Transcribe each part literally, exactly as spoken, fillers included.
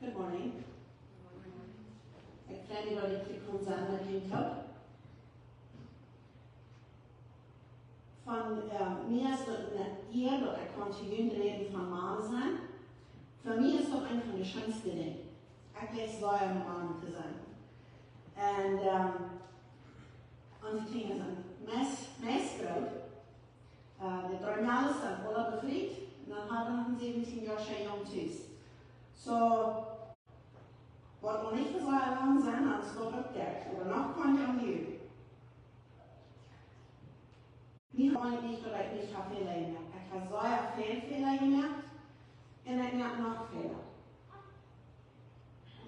Good morning. Ekj frei mie, daut ekj hia kaun sennen met junt toop. Von, äh, mie es daut ne Ea, daut ekj kaun to junt räden von Mama sennen. Fa mie es daut eent von de scheenste Dinja. Ekj leew sea, Mama to sennen. Un, ähm, onse Kjinja sent meist, meist groot. Äh, de dree Mejales sent aula befriet. Un dan hab wie noch een säwentieen Joa oola Jung tus. Soo, woat noch nich soo lang sennen, aus daut daut jeit. Oba noch kaun ekj aun junt. Mie haft nich, daut ekj nich hab Fäla jemoakt. Ekj hab sea väl Fäla jemoakt. Un ekj moak noch Fäla.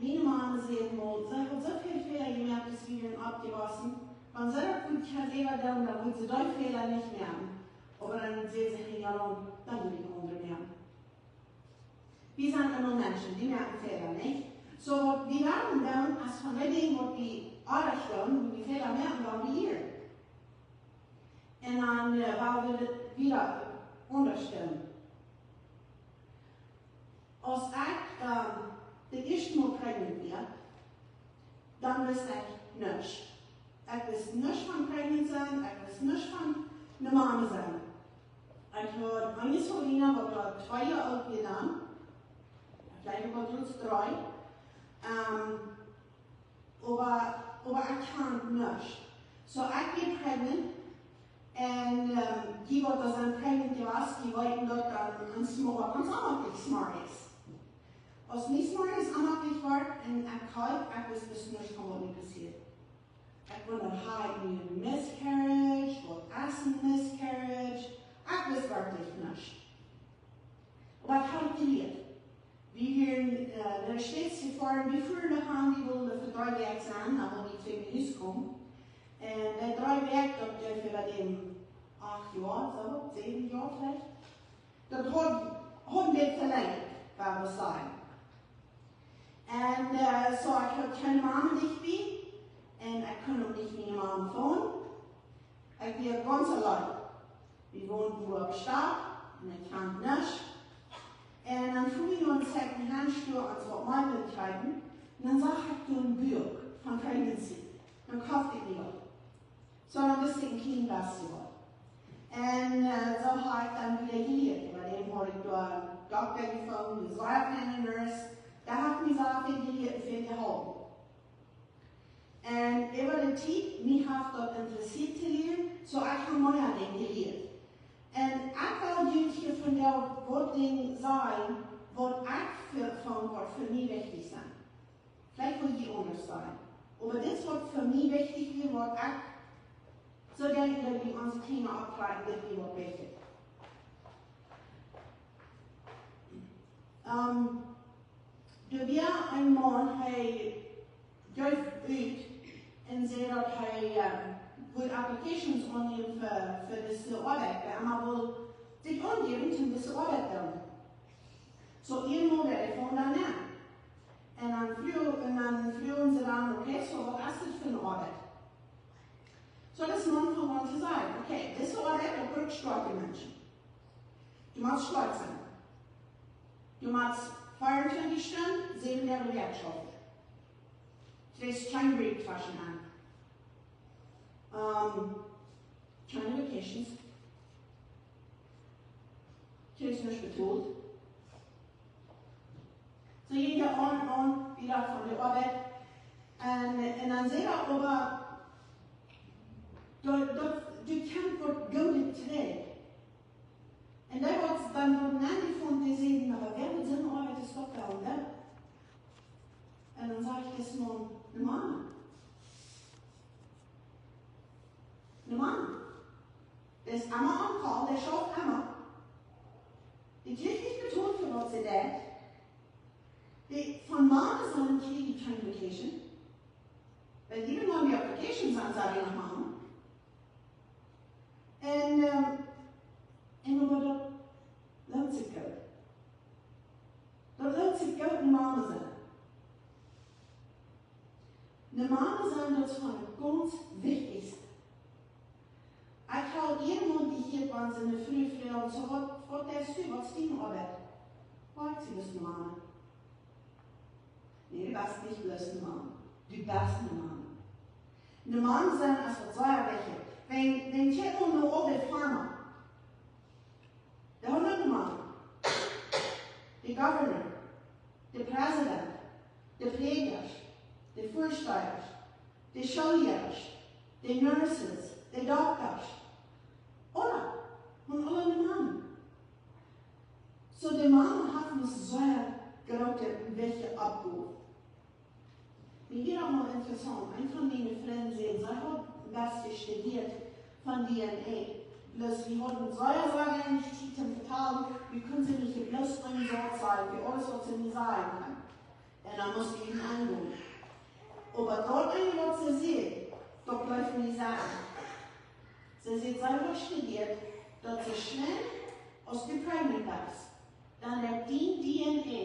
Miene Mama säd mol, see haud soo väl Fäla jemoakt, aus wie wieren oppjewossen. Wan see daut wudd kjennen selfst doonen, dan wudd see dee Fäla nich moaken. Oba dan säd see: "Hey, ja, dan, dan wudd ekj aundre moaken." Wie sent emma Menschen, wie moaken Fäla, nich? Soo, waut wie woaren doonen, es von dee Dinja, waut wie oajch doonen, waut wie Fäla moaken, woa wie lieren. Un dan, äh, woa wie daut wada aundasch doonen. Aus ekj, ähm, daut ieeschte Mol pregnant wia, dan wist ekj nuscht. Ekj wist nuscht von pregnant sennen, ekj wist nuscht von ne Mama sennen. Ekj haud eene Solina, waut wia twee Joa oolt wia dan. Veleicht wia daut dree. Ähm, oba, oba ekj kaun nuscht. Soo, ekj wia pregnant. Un, ähm, dee, waut doa sent pregnant jewast, dee weeten daut dan een Mama kaun uk nich smart es. Aus mie smart es, aundasch woat, un ekj haud, ekj wist, wist nuscht von waut mie passieed. Ekj wundad, haud ekj nu een miscarriage, waut es een miscarriage? Ekj wist werkjlich nuscht. Oba ekj haud jelieet. Wie wieren, äh, no de States jefoaren, wie fuaren doahan, wie wullen doa fa dree Wäakj sennen, dan wullen wie trigj no Hus komen. Un, äh, dree Wäakj, daut deed fa bie dän acht Joa, soo, säwen Joa veleicht. Daut haud, haud een bät velenjd, woa wie sajen. Un, äh, soo, ekj haud kjeene Mama nich bie. Un ekj kunn uk nich miene Mama phone. Ekj wia gaunz auleen. Wie wonden opp Staut un ekj kaun nuscht. Un dan fua wie no een Secondhand Store, ons waut Meiblen kjeepen. Un dan sach ekj doa een Buak von pregnancy. Dan koft ekj mie daut. Soo, dan wist ekj een kjlien bät waut. Un, äh, soo haud ekj dan wada jelieet. Bie däm haud ekj doa een Dokta jefungen, eene sea feine Nurse. Dee haft mie sea väl jelieet un väl jeholpen. Un äwa de Tiet, mie haft daut interessieet to lieren, soo ekj hab mea Dinja jelieet. Un ekj well junt hia vondoag waut Dinja sajen, waut ekj fa, von waut fa mie wichtich sent. Veleicht woa jie aundasch sennen. Oba dit es waut fa mie wichtich wia, waut ekj soo denkj, daut wie onse Kjinja opptrakjen, daut wia waut wichtich. Ähm, doa wia een Maun, hee jeef ut un säd, daut hee, äh, wull applications aunnämen fa, fa dise Oabeit. Hee wull sikj aunjäwen, om dise Oabeit to doonen. Soo, eemol wia hee von doa nenn. Un dan fruach, un dan fruagen see dan: "Okay, soo, waut es dit fa eene Oabeit?" Soo, daut es een Maun von waut to sajen: "Okay, dise Oabeit, daut brukt stoakje Menschen. Du motst stoakj sennen. Du motst vea un twintich Stunden, säwen Doag de Wäakj schaufen. Du kjrichst kjeen Break tweschen aun. Ähm, kjeene vacations. Du kjrichst nuscht betolt." Soo jinkj daut aun un aun, wada von de Oabeit. Un, un dan säd hee: "Oba daut, daut, du kjemst waut Goodet trigj." Un dee waut dan doa nenn jefonen, dee säden: "Oba wäa wudd soone Oabeit es daut dan, ne?" Un dan säd ekj: "Daut es mien Mama." Mien Mama. Dee es emma on call, dee schauft emma. Dee kjricht nich betolt fa waut see deit. Dee, von Mama sennen kjrie jie kjeen vacation. Wan jie mol opp vacation sent, saj ekj noch Mama. Un, ähm, un oba daut loont sikj goot. Daut loont sikj goot, ne Mama sennen. Ne Mama sennen, daut es von daut gaunz wichtichste. Ekj hab eemol jehieet, wan see ne Fru fruagen: "Soo, waut, waut deist du, waut es diene Oabeit?" "Oh, ekj sie bloos ne Mama." best nich bloos een Maun. Du best een Maun. Een Maun sennen es waut sea wichtich. Wan, wan kjikj mau no aul de Farma. Dee haben een Maun. De Governor, de President, de Prädjasch, de Väasteasch, de Schoollearasch, de Nurses, de Doktasch. Aula, haben aula een Maun. Soo, de Maun haft een sea groote, wichtje Oppgow. Mie wia daut mol interessaunt. Eena von miene Frind säd, see haud een bät studieet von D N A. Bloos, wie hauden sea, sea weinich Tiet toom vetalen. Wie kunnen see nich bloos een Wort sajen, fa aules waut see nich sajen kunn. Un dan must ekj am aundonen. Oba daut eent waut see säd, daut bleef mie secha. See säd, see haud studieet, daut soo schwind aus du pregnant best, dan deit dien D N A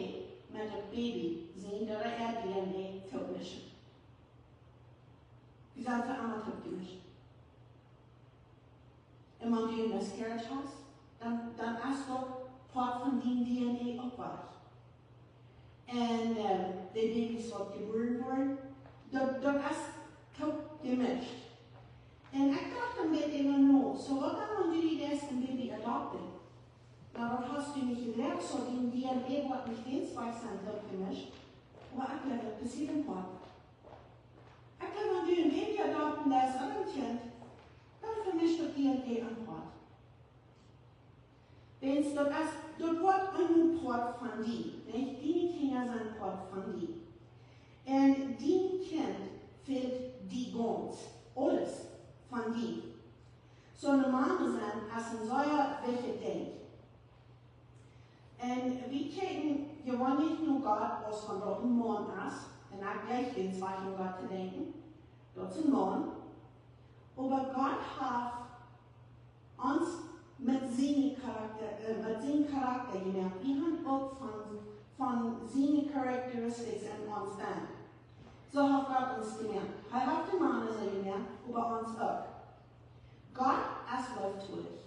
met daut Baby sien, daut äa D N A toopmischen. Wie sent fa emma toopjemischt. Un wan du een miscarriage hast, dan, dan es daut Poat von dien D N A uk wajch. Un, eh, de Babys waut jebuaren woaren, daut, daut es toopjemischt. Un ekj docht een bät doaräwa no, soo waut dan, wan du dee deist een Baby adopten? Na, daut hast du nich jedocht, soo dien D N A woat nich gaunz wajch sennen, daut jemischt. Oba ekj jleew, daut passieet een Poat. Ekj jleew, wan du een Baby adopten deist, ooda een Kjint, dan vemischt daut D N A een Poat. Wiels daut es, daut woat een Poat von die, nich? Diene Kjinja sent Poat von die. Un dien Kjint fält die gaunz, aules von die. Soo een Mama sennen es een sea wichtjet Dinkj. Un wie kjikjen jeweenlich no Gott aus wan daut een Maun es. Un ekj jleich nich soo no Gott to denkjen. Daut es een Maun. Oba Gott haft ons met siene Karakta, eh, met sien Karakta jemoakt. Wie haben uk von, von siene characteristics en ons bennen. Soo haft Gott ons jemoakt. Hee haft de Mana soo jemoakt, oba ons uk. Gott es leeftolich.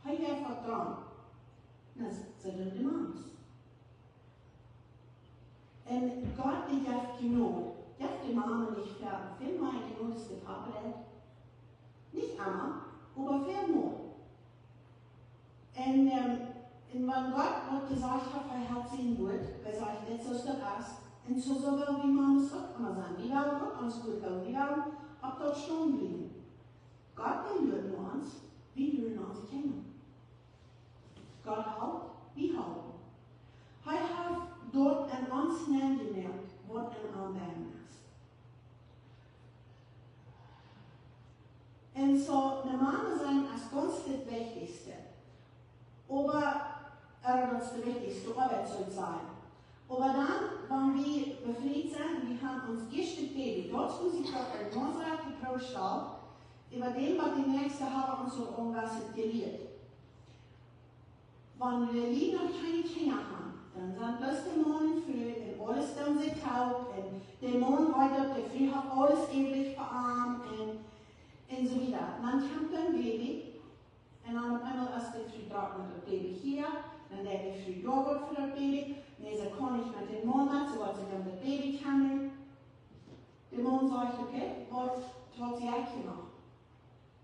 Hee jeft waut doa. Un daut sent de Mamas. Un Gott, dee jeft Jnod. Jeft de Mana nich väl, väl mea Jnod aus de Papa haft? Nich emma, oba väl mea. Un, ehm, un wan Gott waut jesajcht haft, hee helt sien Wuat, hee sajcht, dit es soo aus daut es. Un soo, soo well wie Mamas uk emma sennen. Wie wellen uk ons Wuat hoolen, wie wellen opp daut stonen bliewen. Gott, dee luat no ons, wie luaren no onse Kjinja. Gott halpt, wie halpen. Hee haft daut en ons nenjemoakt, waut en am bennen es. Un soo, een Mama sennen es gaunz daut Wichtichste. Oba, eh, daut es daut Wichtichste, Oabeit saul sennen. Oba dan, wan wie befriet sent, wie haben ons ieeschtet Baby, daut es, woo sikj daut en Nazareth jebrocht haft, äwa däm waut de näakjste haben ons aul aunwesent jelieet. Wan wie noch kjeene Kjinja haben, dan sent bloos de Maun un Fru un aules doonen see toop un de Maun weet daut de Fru haft aules äwrich fa am un, un soo wieda. Dan kjemt een Baby un dan opp eemol es de Fru doa met daut Baby hia, dan deit de Fru doa waut fa daut Baby. Nä, see kaun nich met dän Maun met, see woat sikj om daut Baby kjemmren. De Maun sajcht, okay, waut, waut sie ekj hia noch?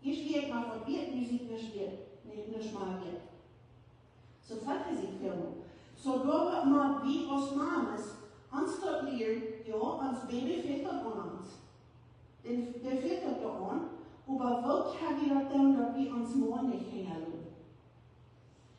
Hia spieelt mau waut, wie, Musikj, nä, spieelt, nä, nä, schmal, wie. Soo felt hee sikj väl mol. Soo, doa mott wie aus Mamas ons daut lieren, jo, ons Baby fält daut aun ons. Dee, dee fält daut doaraun, oba woo kjenn wie daut doonen, daut wie ons Maun nich hinjaloten?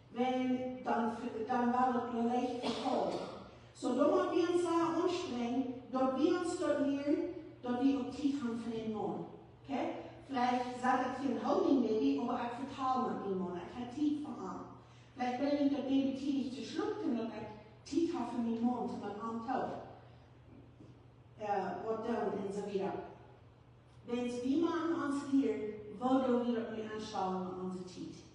Wiels dan, dan woat et leicht vefaulen. Soo, dan mott wie ons sea aunstrenjen, daut wie ons daut lieren, daut wie uk Tiet haben fa dän Maun. Okay? Veleicht saj ekj hia een Holding Baby, oba ekj vetal met mienen Maun, ekj hab Tiet fa am. Veleicht brinj ekj daut Baby tiedich to schlopen, daut ekj Tiet hab fa mienen Maun, toom met am toop, eh, waut doonen un soo wieda. Wiels wie motten ons lieren, woo wie daut nu aunstalen met onse Tiet.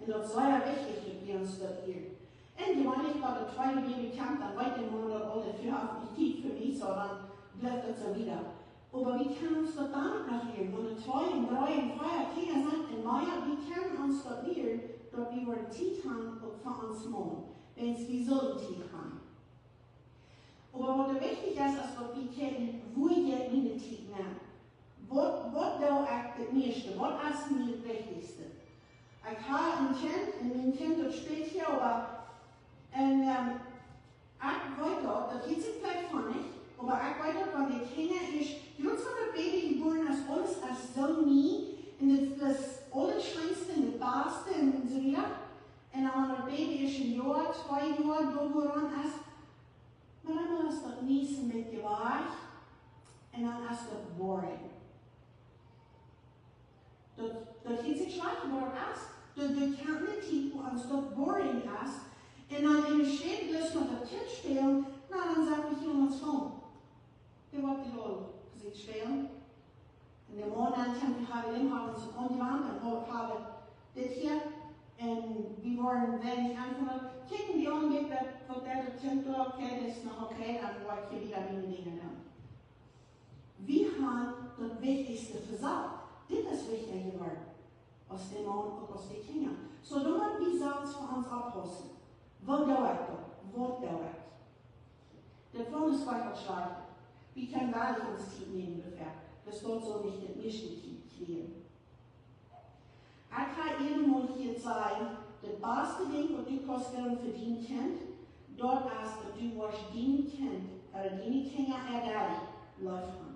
Un daut es sea wichtich, daut wie ons daut lieren. Un jeweenlich, wan daut tweede Baby kjemt, dan weet de Maun daut aul, dee Fru haft nich Tiet fa mie, soo dan blift daut soo wieda. Oba wie kjennen ons daut dan uk noch lieren, wan daut twee un dree un vea Kjinja sent un mea, wie kjennen ons daut lieren, daut wie woaren Tiet haben uk fa ons Maun, wiels wie sellen Tiet haben. Oba waut doa wichtich es, es daut wie kjikjen, woo jeit miene Tiet no? Waut, waut doo ekj daut mieeschte? Waut es mie daut wichtichste? Ekj hab een Kjint, un mien Kjint daut spält hia, oba, un, ähm, ekj weet daut, daut hieet sikj veleicht funny, oba ekj weet daut, wan de Kjinja ieescht, jrods wan daut Baby jebuaren es, aules es soo nie, un daut es aules scheenste un daut baste un soo wieda. Un dan wan daut Baby ieescht een Joa, twee Joa, doa wua aun es, mau dan es daut nie soo met Jewacht, un dan es daut boring. Daut, daut hieet sikj schlajcht, oba daut es, daut, daut kjemt ne Tiet, wua ons daut boring es, un dan enne Städ bloos met daut Kjint spälen, na, dan sent wie hia ons home. Dee woat hia aul sikj spälen. Un de Maun dan kjemt, wie haben däm, haben ons aunjewant, un woa haben dit hia. Un wie woaren weinich aunfangen. Kjikjen wie aun, dit, daut, waut daut Kjint doa, okay, daut es noch okay, dan woa ekj hia wieda miene Dinja doonen. Wie haben daut Wichtichste vesat. Dit es wichticha jeworden aus de Maun, uk aus de Kjinja. Soo, dan motten wie selfst fa ons oppaussen. Waut doo ekj dan? Waut doo ekj? Daut woat ons veleicht uk schlajcht. Wie kjennen werkjlich ons Tiet nämen doafäa. Daut daut saul nich daut mieeschte Tiet kjrieen. Ekj hab eenmol jehieet sajen, daut baste Dinkj waut du kaust doonen fa dien Kjint, daut es daut du woascht dien Kjint, ooda diene Kjinja äa Daddy, leef haben.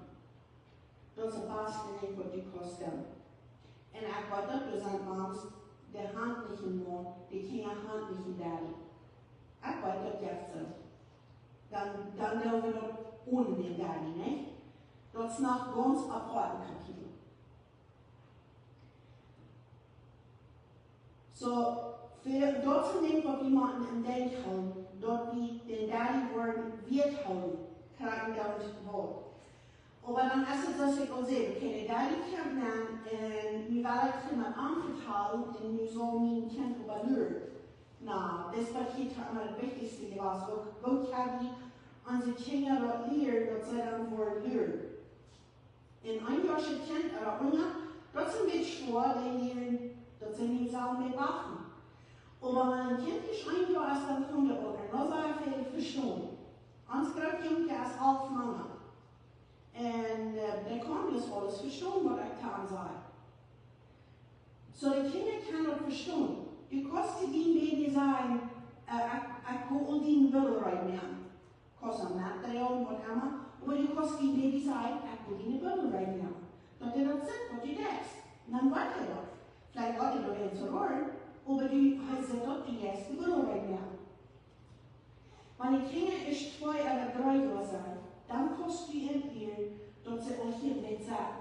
Daut es daut baste Dinkj waut du kaust doonen. Un ekj weet daut, doa sent Mames, dee haben nich een Maun, de Kjinja haben nich een Daddy. Ekj weet daut jeft soo. Dan, dan doo wie daut onen dän Daddy, nich? Daut es noch gaunz apoat een Kapitel. Soo, fa daut es een Dinkj waut wie motten em Denkj hoolen, daut wie dän Daddy woaren wieet hoolen, krakjt daut woat. Oba dan es et soo aus ekj aul säd, okay, de Daddy kjemt aun un nu well ekj hia met am vetalen un nu saul mien Kjint oba luren. Na, daut es waut hia emma daut Wichtichste wia, uk, woo kjenn wie onse Kjinja daut lieren, daut see dan woaren luren. Un een Joa Kjint ooda unja, daut es een bät schwoa, dee lieren, daut see nu sellen met wachten. Oba wan een Kjint ieescht een Joa es, dan kaun daut aul noch sea väl vestonen. Ons Grootjungkje es alf Moonat. Un, äh, dee kaun dus aules vestonen waut ekj to am saj. Soo, de Kjinja kjennen daut vestonen. Du kaust to dien Baby sajen, äh, ekj, ekj go aul diene Buddel reed moaken. Kaust am metdroagen, waut emma. Oba du kaust dien Baby sajen, ekj go diene Buddel reed moaken. Daut hee daut sitt, waut du deist. Un dan weet hee daut. Veleicht woat hee doa nich soo roaren, oba du, hee sitt daut, du deist de Buddel reed moaken. Wan de Kjinja ieescht twee ooda dree Joa sent, dan kaust du an lieren, daut see aul hia met sent.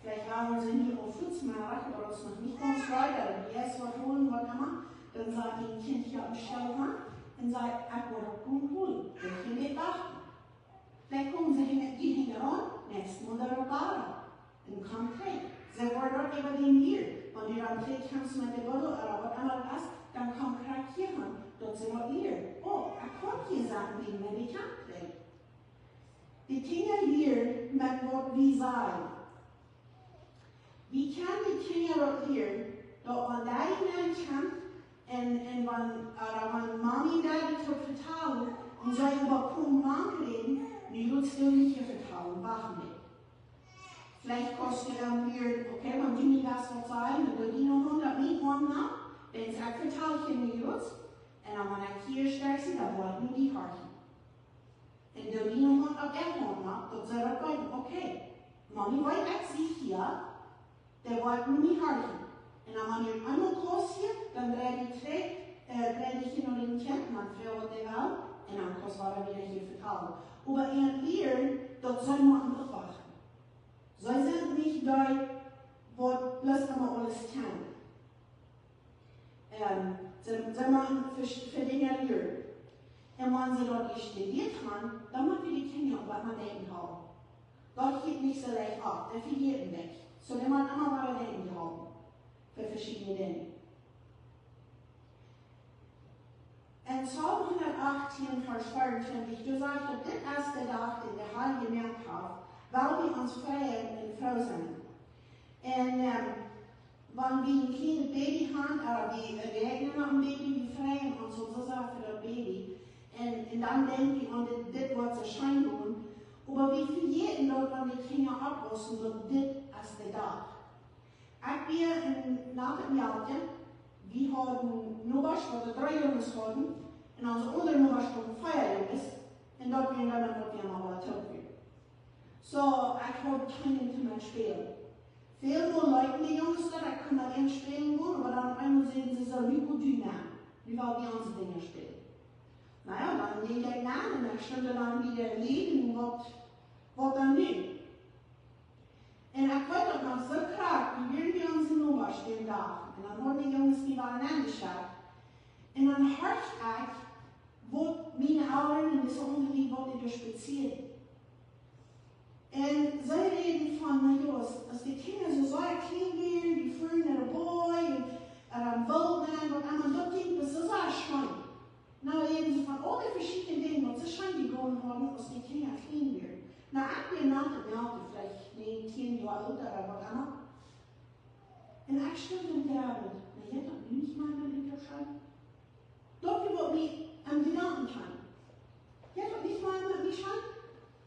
Veleicht woaren see nu aul fuaz meddach, ooda daut es noch nich gaunz wada, ooda du jeist waut holen, waut emma, dan sajcht dien Kjint hia aum Stool han un sajcht, ekj woa daut gonen holen, wilt jie met wachten? Veleicht komen see hinja, die hinjaraun, näakjstet Mol dan uk wada. Un kjemt trigj. See woaren daut äwa dän lieren. Wan du dan trigj kjemst met de Buddel ooda waut emma daut es, dan kjemt krakjt hia han, daut see daut lieren. Oh, ekj kaun hia sajen, dee meen ekj kjemt trigj. De Kjinja lieren met waut wie sajen. Wie kjennen de Kjinja daut lieren, daut wan dee nich kjemt, un, un wan, ooda wan Mami un Daddy daut vetalen, un see äwa Punkt mank räden, nu wulst du nich hia vetalen, wacht mau. Veleicht kaust du dan lieren, okay, wan du mie waut saust sajen, dan doo dien Haunt opp mien Oarm, wan ekj vetal, kjenn jie daut, un dan wan ekj hia sterk sie, dan woa ekj nu die horchen. Un doo dien Haunt opp äa Haunt, daut see daut weeten, okay, Mami weet, ekj sie hia, dee woat nu mie horchen. Un dan wan ekj eemol kaust hia, dan drei die trigj, äh, drei die hia no dän Kjint, un dan froag waut dee well, un dan kaust wada wieda hia vetalen. Oba an lieren, daut see motten oppwachen. See sent nich dee, waut bloos emma aules kjennen. Ähm, see, see motten fa, fa Dinja lieren. Un wan see daut ieescht jelieet han, dan mott wie de Kjinja opp waut mau denkjen hoolen. Daut jeit nich soo leicht auf, dee vejäten nich. Soo, dee motten emma wada denkjen hoolen. Fa veschiedne Dinja. En Psalm hundatachtieen, Varsch veeauntwintich, doa sajcht daut, dit es de Dach, dän de Har jemoakt haft, well wie ons freien un froo sennen. Un, ähm, wan wie een kjlienet Baby han, ooda wie, äh, räakjnen met een Baby, wie freien ons soo sea fa daut Baby. Un, un dan denkj wie aun dit, dit woat Jeit daut, wan de Kjinja oppwaussen, daut dit es de Dach. Ekj wia en Nacht em Jaltje, wie hauden Nobasch, waut dree Junges hauden, un onse aundre Nobasch hauden vea Junges, un daut wia dan waut wie emma aula toop wieren. Soo, ekj haud kjeenen toom met spälen. Väl mol leeten de Junges daut, ekj kunn met an spälen gonen, oba dan opp eemol säden see soo: "Nu go du nenn, nu well wie onse Dinja spälen." Na jo, dan jinkj ekj nenn un ekj stunt dan bie de Lied un waut, waut dan nu? Un ekj weet daut noch soo krakjt, wie wieren bie onse Nobasch dän Dach. Un dan hauden de Junges mie wada nenn jeschekjt. Un dan horcht ekj, waut miene Elren un dise aundre Lied, waut dee doa spazieeden. Un see räden von, na jo, aus, aus de Kjinja soo sea kjlien wieren, wie fuaren no de Boaj un, un em Woolt un waut emma, daut jinkj bloos soo sea scheen. Na, räden see von aul de veschiedne Dinja, waut see scheen jedonen hauden, aus de Kjinja kjlien wieren. Na, ekj wia noch, ekj wia veleicht näajentieen Joa oolt ooda waut emma. Un ekj stunt un jleewd, na, jeit daut nu nich mea met mie scheen? Daut wia waut mie aum Jedanken kjeem. Jeit daut nich mea met mie scheen?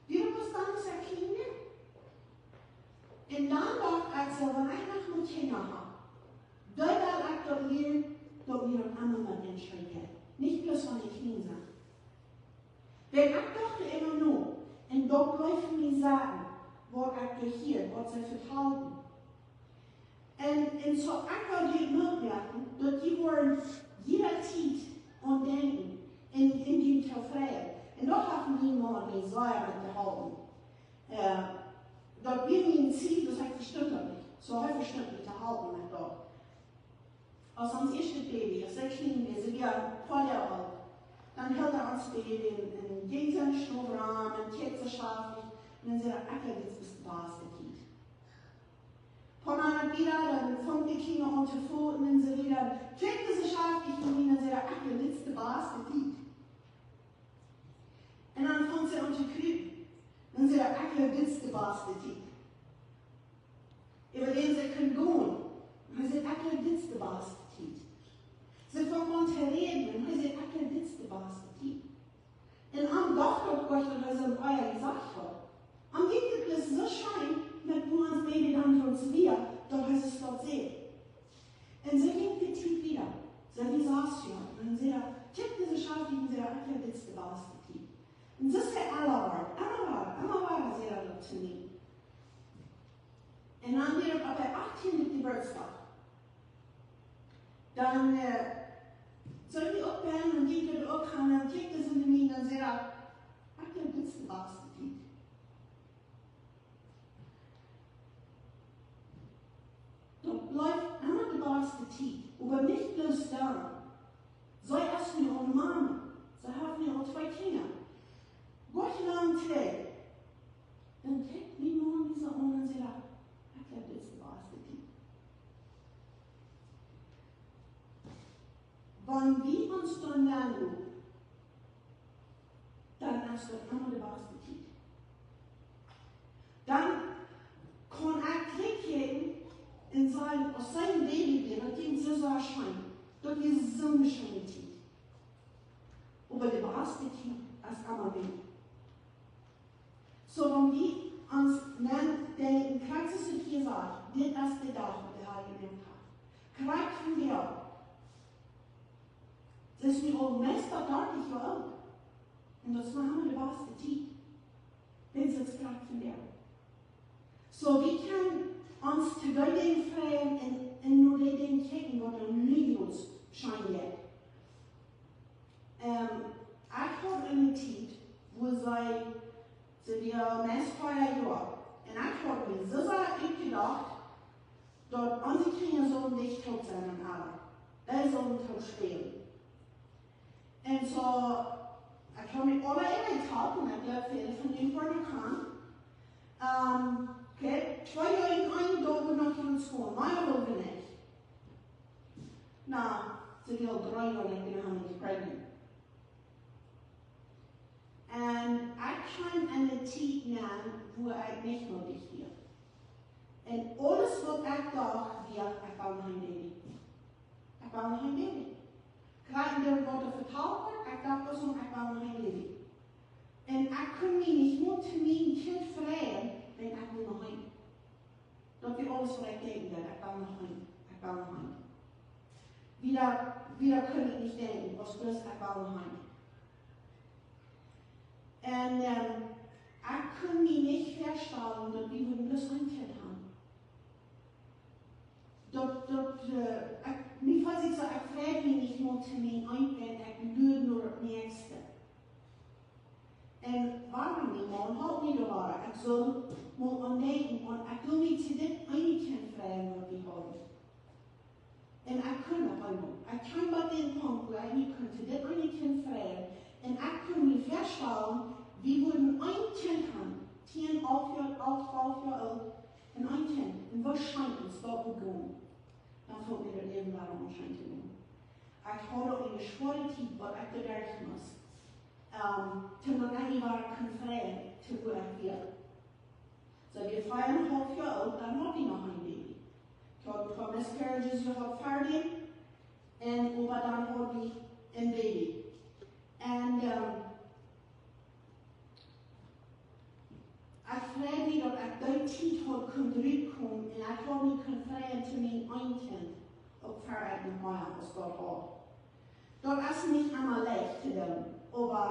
Woo daut bloos dan, aus ekj kjlien wia? Un dan docht ekj soo, wan ekj noch mol Kjinja hab, dan well ekj daut lieren, daut wie daut emma met an scheen jeit. Nich bloos wan dee kjlien sent. Wan ekj docht emma no, un daut bleef mie sajen, waut ekj doa hieed, waut see vetalden. Un, un soo ekj well junt Moot moaken, daut jie woaren jiede Tiet aun denkjen un, un junt tofräd. Un daut haft mien Maun mie sea met jeholpen. Ä, daut wia mien Ziel, daut ekj vestunt daut nich. Soo, hee vestunt mie to halpen met daut. Aus ons ieeschtet Baby, aus see kjlien wia, see wia een poa Joa oolt, dan hilt hee ons Baby un, un jinkj soo schwoa rom un kjikjt soo schaftich, un dan säd hee: "Ekj jleew, dit es de baste Tiet." Poa Moonat wieda, dan funk de Kjlienet aun to foten un soo wieda. Kjikjt soo schaftich no mie un säd hee: "Ekj jleew, dit es de baste Tiet." Un dan funk see aun to krupen. Dan säd hee: "Ekj jleew, dit es de baste Tiet." Äwa dän see kunn gonen. Un hee säd: "Ekj jleew, dit es de baste Tiet." See funk aun to räden un hee säd: "Ekj jleew, dit es de baste Tiet." Un am docht daut goanich, daut hee soo een Oaja jesajcht haud. Am jinkj daut bloos soo scheen met woo ons Baby dan fa ons wia, daut hee soo waut säd. Un soo jinkj de Tiet wieda. See wia sas Joa. Un dan säd hee, kjikjt soo schaftich un säd hee: "Ekj jleew, dit es de baste Tiet." Un soo es hee aul wada, emma wada, emma wada säd hee daut to mie. Un dan wia hee opp dän achttieenden Jeburtsdach. Dan, ä, soo wie uk bie am, dan jinkj hee uk aun, dan kjikjt hee soo no mie un dan säd hee: "Ekj jleew, dit es de baste Tiet." Daut blift emma de baste Tiet, oba nich bloos dan. See es nu aul Mame. See haft nu aul twee Kjinja. Goanich lang trigj. Dan kjikjt mien Maun mie soo aun un säd: "Ekj jleew, dit es de baste Tiet." Wan wie ons dan wenden, dan es daut emma de baste Tiet. Dan kaun ekj trigj kjikjen un sajen, aus see een Baby wia, daut jinkj soo, soo scheen. Daut wia soone scheene Tiet. Oba de baste Tiet es emma wada. Soo, wan wie ons dan denkjen, krakjt soo aus hee sajcht, dit es de Dach, waut de Har jemoakt haft. Krakjt vondoag. See es nu aul meist dartich Joa oolt. Un daut es noch emma de baste Tiet. Dit es krakjt vondoag. Soo, wie kjennen ons to dee Dinja freien un, un no dee Dinja kjikjen, waut doa nu jrods scheen jeit. Ä, ekj haud eene Tiet, wua see, see wia meist vea Joa. Un ekj haud mie soo sea utjedocht, daut onse Kjinja sullen nich toop sennen, oba dee sullen toop spälen. Un soo, ekj haud mie aula enjetalt, un ekj jleew, väle von junt woaren daut kjanen. Ä, okay, twee Joa en eenen Dach noch no School, mea wullen wie nich. Na, see wia aul dree Joa, ekj wia noch nich pregnant. Un ekj kjeem en eene Tiet nenn, wua ekj nich moodich wia. Un aules waut ekj docht, wia, ekj well noch een Baby. Ekj well noch een Baby. Krakjt daut waut vetalt wort, ekj docht, ekj well noch een Baby. Un ekj kunn mie nich mol to mien Kjint freien, wan ekj wia noch een. Daut wia aules, waut ekj denkjen deed: Ekj well noch een, ekj well noch een. Wieda, wieda kunn ekj nich denkjen, aus bloos: Ekj well noch een. Un, ähm, ekj kunn mie nich väastalen, daut wie wudden bloos een Kjint haben. Daut, daut, äh, ekj, mie feelt sikj soo, ekj frei mie nich mol to mien Eent, wan ekj lua no daut näakjste. Un wuarom nich, Maun, halp mie doa wada. Ekj sull mol aun denkjen, un ekj wull mie to dit eene Kjint freien, waut wie hauden. Un ekj kunn noch eemol. Ekj kjeem bat dän Punkt, wua ekj mie kunn to dit eene Kjint freien. Un ekj kunn mie väastalen, wie wudden een Kjint haben. Tieen, alf Joa, alf, twalf Joa oolt. Un een Kjint. Un woo scheen es daut jegonen. Dan funk mie daut Läwen wada aun scheen to gonen. Ekj haud uk eene schwoare Tiet, waut ekj doaderch must. Ähm, toom daut ekj mie wada kunn freien, to wua ekj wia. Soo, wia fief un haulf Joa oolt, dan haud wie noch een Baby. Ekj haud een poa miscarriages jehaut ver däm. Un oba dan haud wie een Baby. Un, ähm, ekj frei mie, daut ekj dee Tiet haud kunt rutkomen un ekj haud mie kunt freien to mien een Kjint, uk ver ekj noch mea aus daut haud. Daut es nich emma leicht to doonen, oba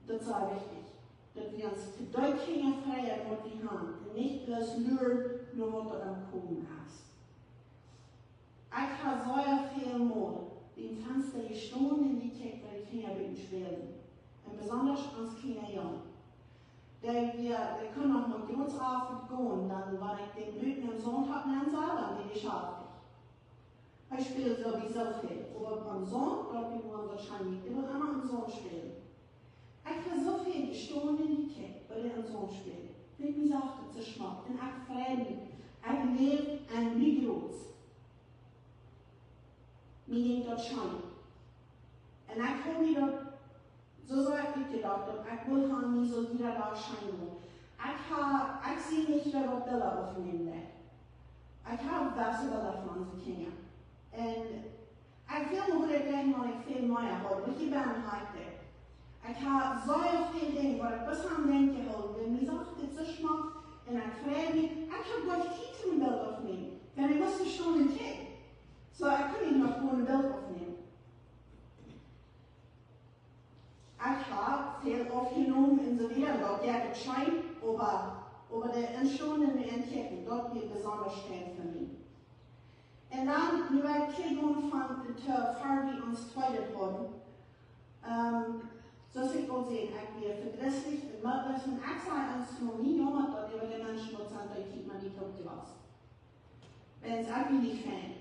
daut es sea wichtich, daut wie ons to dee Kjinja freien, waut wie haben, un nich bloos luaren no waut doa aum komen es. Ekj hab sea väl Mol biem Fensta jestonen un jekjikjt, woo de Kjinja buten spälen. Un besondasch ons Kjinja Jung. Dee, dee, dee kunnen noch mau groots auf un gonen, dan wan ekj dän buten em Saunt hab nenn sat, dan wia dee schaftich. Hee spält sowieso väl, oba em Saunt, daut wia mau daut scheen, dee wull emma em Saunt spälen. Ekj hab soo väl jestonen un jekjikjt, woo dee em Saunt spält. Ekj mie dacht, daut es soo schmock. Un ekj frei mie. Ekj läw en mie groots. Mie jinkj daut scheen. Un ekj haud mie daut, soo soo ekj jedocht, daut ekj wull han, mie sull jieda Dach scheen gonen. Ekj ha, ekj sie nich, wäa waut Bilda oppnämen deit. Ekj hab waut Bilda von onse Kjinja. Un ekj well noch waut ekj denkj, waut ekj väl mea haud, waut ekj bie mie haud. Ekj hab soo väl Dinja, waut ekj bat aun denkjen jehoolen. Un mie dacht, dit es soo schmock. Un ekj frei mie, ekj hab nich Tiet toom een Bilt oppnämen. Wan ekj must vestonen, kjikj. Soo, ekj kunn nich noch goot een Bilt oppnämen. Ekj hab väl oppjenomen un soo wieda, daut jeit uk scheen, oba, oba de Enstonen un de Entkjikjen, daut wia besondasch scheen fa mie. Un dan, nu ekj trigj gonen von de, ver wie ons tweedet hauden, ähm, soo aus ekj aul säd, ekj wia vedrisslich un mootloos un ekj säd ons noch nie, Jung, daut äwa de Menschen, waut sent, dee kjikjt mau nich opp de Welt. Wan ekj wia nich fein.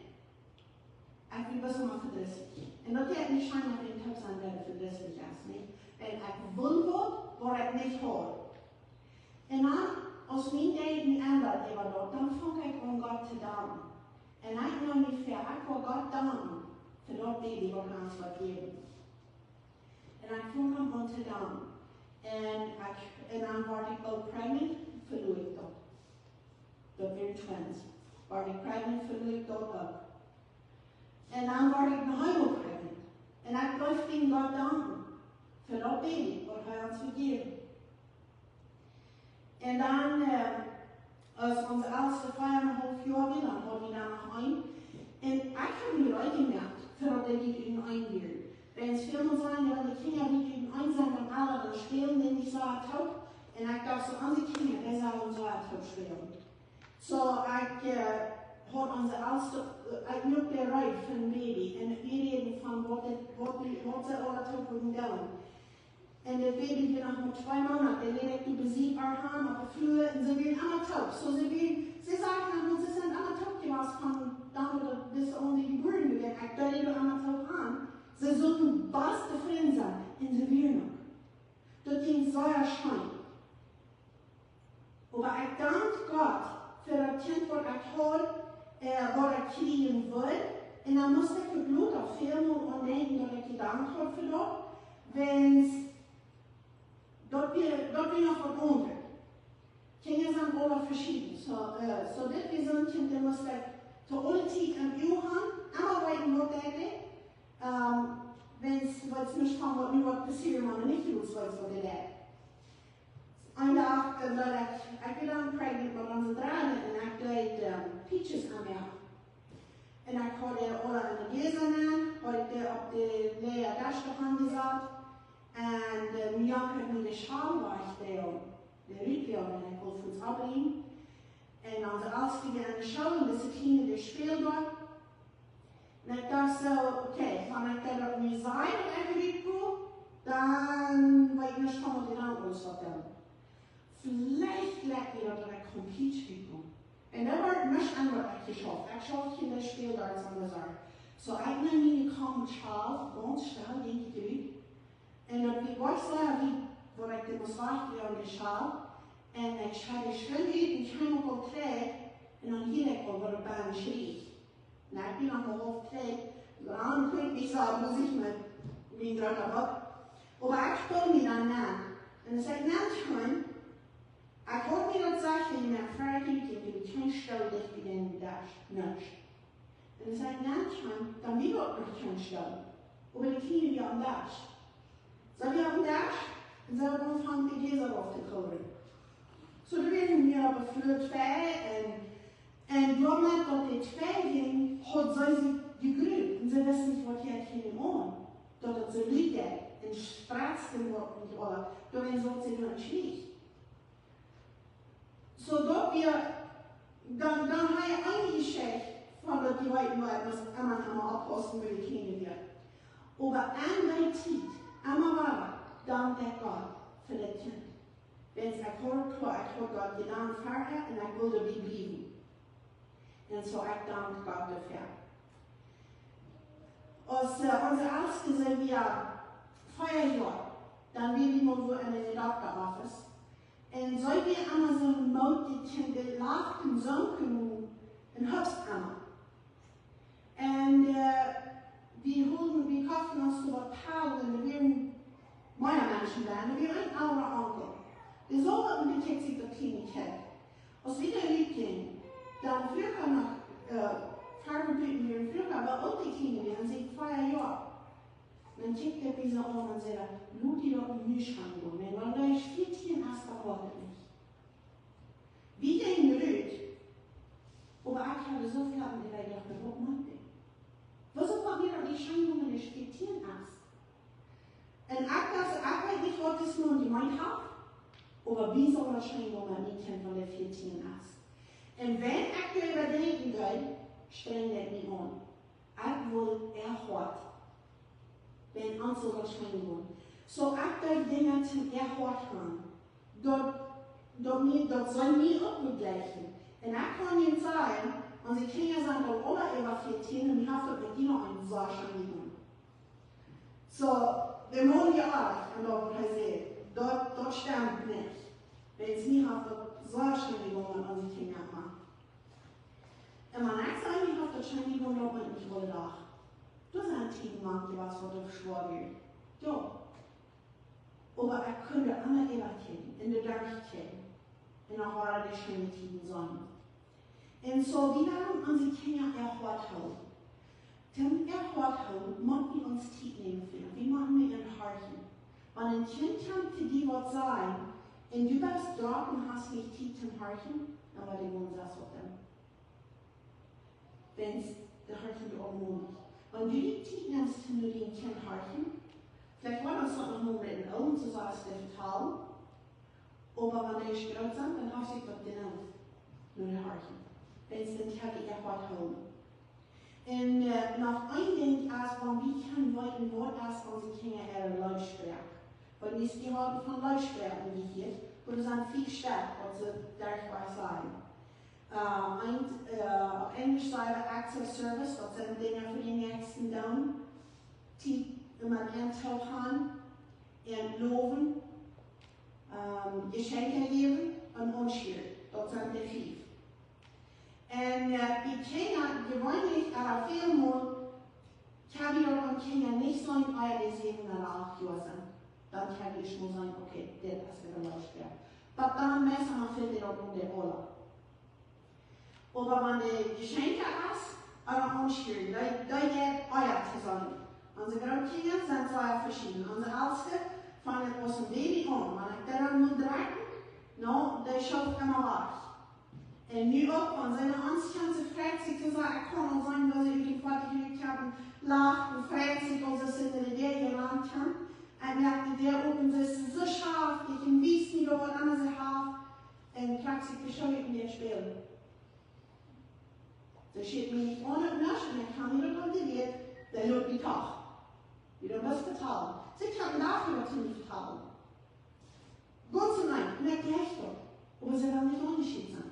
Ekj wia bloos mau vedrisslich. Un daut jeit nich scheen, wan eena toop sent, dee vedrisslich es, nich? Wan ekj wull waut, waut ekj nich haud. Un dan, aus mien Denkjen endad äwa daut, dan funk ekj aun Gott to danken. Un ekj neem mie väa, ekj wull Gott danken fa daut Baby, waut hee ons haud jejäft. Un ekj funk aun to danken. Un ekj, un dan wort ekj uk pregnant, veloa ekj daut. Daut wieren twins. Wort ekj pregnant, veloa ekj daut uk. Un dan wort ekj noch eemol pregnant. Un ekj bleef bie Gott danken fa daut Baby, waut hee ons haud jejäft. Un dan, äh, aus onse Elste fief un haulf Joa wia, dan haud wie dan noch een. Un ekj hab mie reed jemoakt, fa daut dee nich en een wieren. Wan see väl mol sajen, jo, de Kjinja, dee en een sent, dan aula dan spälen, dee nich soo toop. Un ekj docht soo, onse Kjinja, dee sellen soo toop spälen. Soo, ekj, äh, haud onse Elste, äh, ekj muak dee reed fa een Baby. Un wie räden von waut dit, waut wie, waut see aula toop wudden doonen. Un daut Baby wia noch mau twee Moonat. Dee leet ekj doa bie sikj han opp de Flua un see wieren emma toop. Soo see wieren, see säden noch mau, see sent emma toop jewast von dan, daut dise Aundre jebuaren wia. Ekj deed dee emma toop han. See sullen baste Frind sennen. Un see wieren uk. Daut jinkj sea scheen. Oba ekj dank Gott fa daut Kjint, waut ekj haud, äh, waut ekj kjrieen wull. Un dan must ekj uk lota väl mol aun denkjen, daut ekj jedankt haud fa daut. Wiels daut wia, daut wia noch waut aundret. Kjinja sent aula veschieden. Soo, äh, soo dit wia soon Kjint, dee must ekj to aule Tiet em Uag han, emma weeten, waut dee deit. Ähm, wan, wan nuscht von waut nu woat passieren, wan nich jrods weetst, waut dee deit. Kompleetjes aunmoaken. Un ekj haud dee aula enne Jläsa nenn, haud ekj dee opp dän leajen Desch doa aunjesat. Un, äh, mie jankad mie de Schal wajch, dee, dee rut wia, un ekj wull fuaz oppbrinjen. Un onse Eltsta wia enne School, un dise Kjliene dee späld doa. Un ekj docht soo, okay, wan ekj daut opp mie saj, daut ekj rut go, dan weet ekj nich, waut dee dan aules waut doonen. Veleicht jlikjt mie daut, daut ekj kompleet rut go. Un doa wia nuscht aun waut ekj jeschauft. Ekj schauft hia enne School, doa es aundasch. Soo, ekj neem miene kaum Schal, gaunz stell, jinkj ekj rut. Un daut wia goa soo, aus waut ekj dee must wajchjäwen, dee Schal. Un ekj schekjt dee schwind rut un kjeem uk aul trigj. Un dan hieed ekj aul, waut doa benen schreech. Na, ekj wia noch mau haulf trigj. Dan kunn ekj nich soo, must ekj met mien Dröck opp. Oba ekj spold mie dan nenn. Un aus ekj nenn kjeem, ekj haud mie daut jesajcht, wan ekj no wieda jinkj, doa wia kjeen Stool dicht bie dän Desch, nuscht. Un aus ekj nenn kjeem, dan wia doa noch kjeen Stool. Oba dee Kjliene wia aum Desch. See wia aum Desch un see haud aunjefongen de Jläsa rauf to kowren. Soo, doa wieren wie opp de Flua twei un, un doamet daut dee twei jinkj, haud see sikj jegrult. Un see wist nich, waut hia jinkj aun. Daut daut soo lud wia un spretst un waut nich aules. Doawäajen saut see doa un schreech. Soo daut wia, dan, dan ha ekj eene Jeschicht von daut dee weeten, woo ekj must emma, emma oppaussen, woo dee Kjliene wia. Oba aun dee Tiet, emma wada, dankd ekj Gott fa daut Kjint. Wiels ekj haud kloa, ekj haud Gott jedankt fa äa un ekj wull doabie bliewen. Un soo ekj dank Gott doafäa. Aus, äh, onse Eltsta, see wia vea Joa, dan wia wie mol wua en de Dokta Office. Un see wia emma soo een mootjet Kjint, dee lacht un sunk un, un hopst emma. Un, äh, wie hoolen, wie koften ons soo waut Pellen un doa wieren mea Menschen bie. Doa wia een elra Onkel. Dee saut un bekjikjt sikj daut kjliene Kjint. Aus wie doa rut jinjen, dan fruach hee noch, äh, Farwen buten, wieren fruach, oba uk dee Kjliene, wieren sikj vea Joa. Dan kjikjt hee mie soo aun un säd: "Lot die daut nich aungonen. Wan du vieetieen best, dan woat daut nich." Wie jinjen rut, oba ekj haud soo väl aun de Welt jedocht, waut meent dee? Wuarom woat mie daut nich aungonen, wan ekj vieetieen sie? Un ekj docht, ekj weet nich, waut dis Maun jemeent haft, oba woo saul daut aungonen, wan mien Kjint, wan dee vieetieen es? Un wan ekj doaräwa denkjen deed, strenjd ekj mie aun. Ekj wull äa Hoat, wan ons soo waut scheen wia. Soo ekj deed Dinja toom äa Hoat han. Daut, daut mie, daut see mie uk wudd jlikjen. Un ekj kaun junt sajen, onse Kjinja sent aul aula äwa vieetieen un wie haben daut met dee noch een sea scheen Läwen. Soo, de Maun wia oajch, un daut waut hee säd, daut, daut stemt nich. Wiels mie haft daut sea scheen jegonen met onse Kjinja, Mama. Un wan ekj saj, mie haft daut scheen jegonen, daut meent nich aule Dach. Doa sent Tieden mank jewast, waut daut schwoa wia. Jo. Oba ekj kunn doa emma äwa kjikjen, un doa derch kjikjen. Un noch wieren dee scheene Tieden sennen. Un soo, wie wellen onse Kjinja äa Hoat hoolen. Toom äa Hoat hoolen, mott wie ons Tiet nämen fa an. Wie motten no an horchen. Wan een Kjint kjemt to die waut sajen, un du best doa un hast nich Tiet toom horchen, dan woat dee Maun sest waut doonen. Wan dee horchen die aul nich. Wan du die Tiet nemst toom no dien Kjint horchen, veleicht woat daut noch mol met een Oogen soo aus dee vetalen, oba wan dee groot sent, dan hast du daut Dinj no dee horchen. Wan dee dan kjikjen, äa Hoat hoolen. Un, äh, noch een Dinkj es, wan wie kjennen weeten, waut es onse Kjinja äare Leefsproak. Wiels wie haben von Leefsproaken jehieet, wua doa sent fief Städ, waut see derchwajch sajen. Äh, eent, äh, opp Enjlisch saj wie acts of service, daut sent Dinja fa dän Näakjsten doonen, Tiet met an to han, an lowen, ähm, Jeschenkja jäwen un aunschieren. Daut sent dee fief. Un, äh, bie Kjinja jeweenlich, äh, väl mol, kjenn wie daut aun Kjinja nich seenen, ea dee säwen ooda acht Joa sent. Dan kjenn wie ieescht mol sajen, okay, dit es de Leefsproak. Oba dan meist emma fält daut aun de Ola. Oba wan dee Jeschenkja es, ooda aunschieren, dee, dee jeit ea to seenen. Onse Grootkjinja sent sea veschieden. Onse Eltste, von daut aus een Baby aun, wan ekj dee dan mol dreid, no, dee schoof emma wajch. Un nu uk, wan see no ons kjemt, see freit sikj soo, ekj kaun aul seenen, woo see ut dän Foatich rutkomen, lacht un freit sikj, aus see en de Däa jelant kjemt. Un moakt de Däa op un see es soo schaftich un wiest mie daut, waut emma see haft. Un krakjt sikj de Schoo ut un jeit spälen. See schieet mie nich aun, nuscht, un ekj kaun mie daut aun de Welt, dee lot mie doch. Wie daut waut vetalen. See kaun doa waut to mie vetalen. Gaunz un rein, un ekj jleich daut. Oba see well nich aunjeschieet sennen.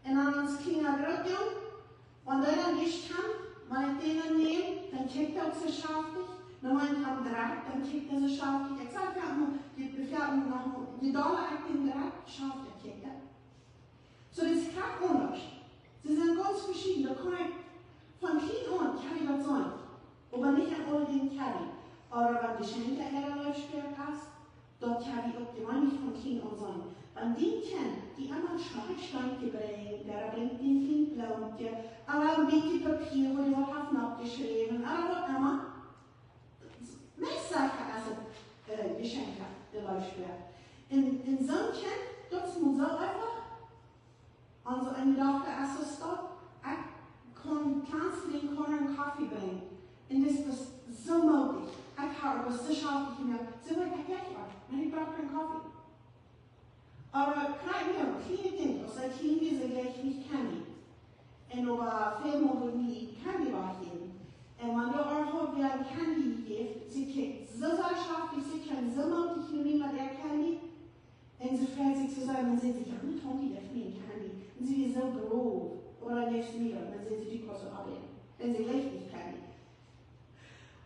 Un dan ons kjliena Grootjung, wan dee dan ieescht kjemt, wan ekj dän dan näm, dan kjikjt hee uk soo schaftich. Dan wan ekj am drekj, dan kjikjt hee soo schaftich. Ekj saj, ekj hab nu, dee befält mie noch, je dolla ekj dän drekj, schafticha kjikjt hee. Soo, daut es krakjt aundasch. See sent gaunz veschieden. Daut kaun ekj von kjlien aun, kjenn ekj daut seenen. Oba nich aun aule Dinja kjenn ekj. Oba wan de Schenka äare Leefsproak es, daut kjenn wie uk jeweenlich von kjlien aun seenen. Wan dien Kjint die emma een schmocket Steenkje brinjt, ooda brinjt die een kjlien Bloomkje, ooda een bät Papia, wua dee waut haft oppjeschräwen, ooda waut emma. Meist secha es et, äh, Jeschenkja, de Leefsproak. Un, un soon Kjint, daut es mau soo eefach. Aulsoo, eene Dochta es soo stolt, ekj kunn kjlien dän Kjinja een Koffe brinjen. Un dee wia soo mootich. Ekj haud daut soo schaftich jemoakt. See wia, ekj jleich, oba ekj brocht een Koffe. Oba krakjt nu, kjliene Dinja, aus see kjlien wia, see jleich nich Candy. Un oba väl mol wudd mie Candy wajchjäwen. Un wan doa uk wada Candy jeft, see kjikjt soo sea schaftich, see kjennen soo mootich no mie met äa Candy. Un see freit sikj soo sea, dan sajcht see, jo, miene Taunte jeft mie een Candy. Un see es soo groot. Oba dan jeft see mie daut, dan sajcht see, du kaust daut oppbrinjen. Un see jleich nich Candy.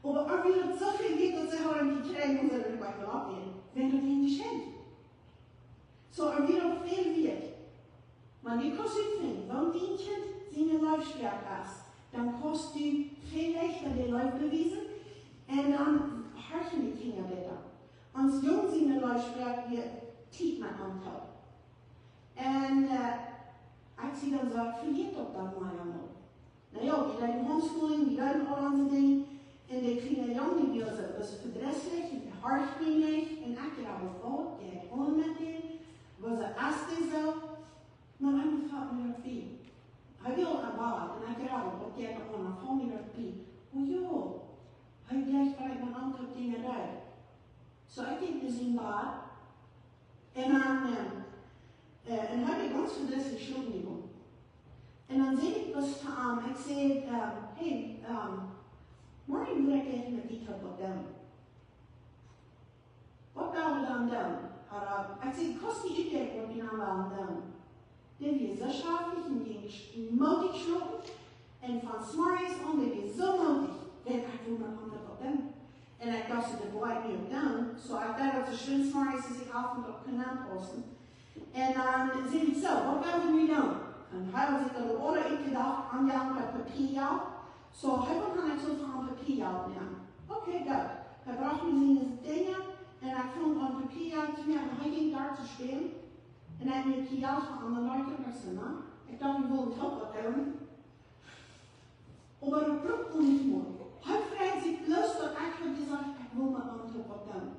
Oba uk wia daut soo väl Jelt, daut see haud jekjräajen, om see daut nich mea oppbrinjen. Wiels daut een Jeschenkj. Soo, wan wie daut väl wieet, wan du kaust utfinjen, waut dien Kjint siene Leefsproak es, dan kaust du väl leichta de Leew bewiesen un dan horchen de Kjinja bäta. Ons Jung siene Leefsproak wia Tiet met am too. Un, äh, ekj sie dan soo, ekj vejät daut dan mau emol. Na jo, wie deeden Homeschooling, wie deeden aul onse Dinja. Un de kjliene Jung, dee wia soo, wia soo vedrisslich, un hee horcht mie nich, un ekj docht, waut jeit aun met dän? Wuarom es dee soo? Mau eemol foll mie daut bie. Hee wia aum Bad, un ekj docht, waut jeit aun? Dan foll mie daut bie. O jo, hee jleich, wan ekj met am toop Dinja deed. Soo, ekj jinkj no sien Bad, un dan, ähm, äh, un hee haud gaunz vedrisslich jeschlopen. Un dan säd ekj bloos to am, ekj säd, ähm, hey, ähm, morjen well ekj met die toop waut doonen. Waut well wie dan doonen? Ooda, ekj säd, kaust du mie utdenkjen, waut wie dan wellen doonen? Dee wia soo schaftich un jinkj sch-, mootich schlopen. Un von zemorjes aun wia dee soo mootich, wiels ekj wull met am waut doonen. Un ekj docht, daut woat mie uk doonen. Soo, ekj deed daut soo scheen zemorjes, aus ekj opp un opp kunn aunpaussen. Un dan säd ekj soo, waut well wie nu doonen? Un hee haud sikj daut aul utjedocht, aun Jan daut Papia. Soo, hee wull dan uk soo von Papia nämen. Okay, goot. Hee brocht mie siene Dinja un ekj funk aun Papia to moaken, hee jinkj doa to spälen. Un hee haud mie Papia von aundre Leit un ekj saj, na, ekj docht, wie wullen uk waut doonen. Oba daut brukt nich mea. Hee freit sikj bloos, daut ekj haud jesajcht, ekj well met am toop waut doonen.